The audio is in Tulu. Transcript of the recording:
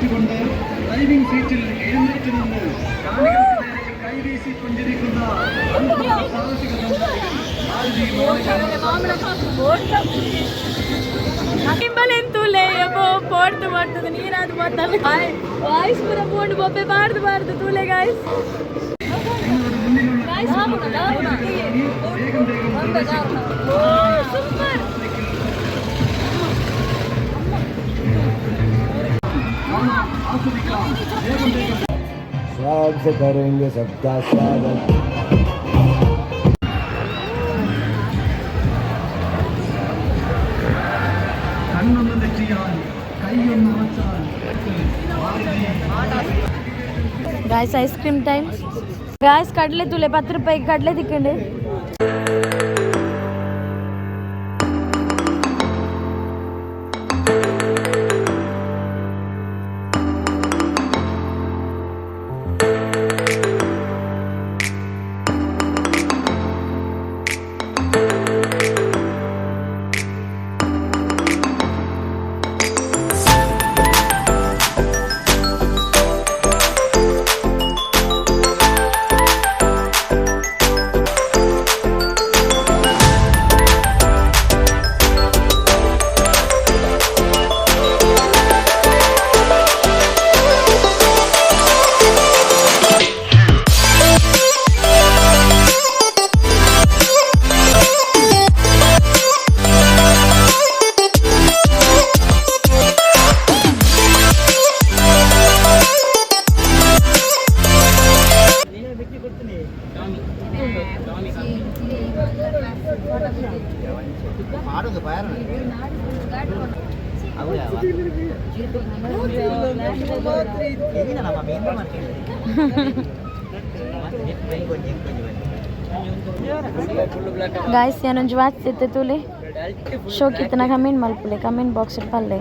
തെറ്റിക്കൊണ്ട് ഡ്രൈവിംഗ് സീറ്റിൽ എഴുന്നേറ്റ് നിന്ന് കാണികൾക്ക് നേരെ കൈവീശി പുഞ്ചിരിക്കുന്ന അത്ഭുത സാഹസിക സഞ്ചാരികൾ മാരുതി ನಿಂಬಲೆನ್ ತೂಲೆ ಅಬ್ಬೋ ಪೋಡ್ದು ಮಾಡ್ತದೆ ನೀರಾದ್ ಮಾತಲ್ಲ. ವಾಯ್ಸ್ ಪೂರ ಪೋಂಡು ಬೊಬ್ಬೆ ಬಾರ್ದು ಬಾರ್ದು ತೂಲೆ ಗಾಯ್ಸ್. വേഗം വേഗം പ്രവേശിക്കും. സൂപ്പർ. കാണാം, ആസ്വദിക്കാം, വേഗം വേഗം. सब से करेंगे सबका स्वागत। കണ്ണൊന്ന് തെറ്റിയാൽ, കൈയൊന്ന് അറച്ചാൽ Maruti Guys, ice cream time guys. ಕಡಲೆ ತೂಲೆ, 10 ರೂಪಾಯಿ ಕಡಲೆ ತಿಕ್ಕಂಡು. ಗಾಯ್ಸ್, ಯಾನೊಂಜಿ ವಾಚ್ ಇತ್ತೆ ತೂಲೆ. ಶೋಕ್ ಇತ್ತನ ಕಮೆಂಟ್ ಮಲ್ಪುಲೆ, ಕಮೆಂಟ್ ಬಾಕ್ಸ್ ಪಲ್ಲೆ.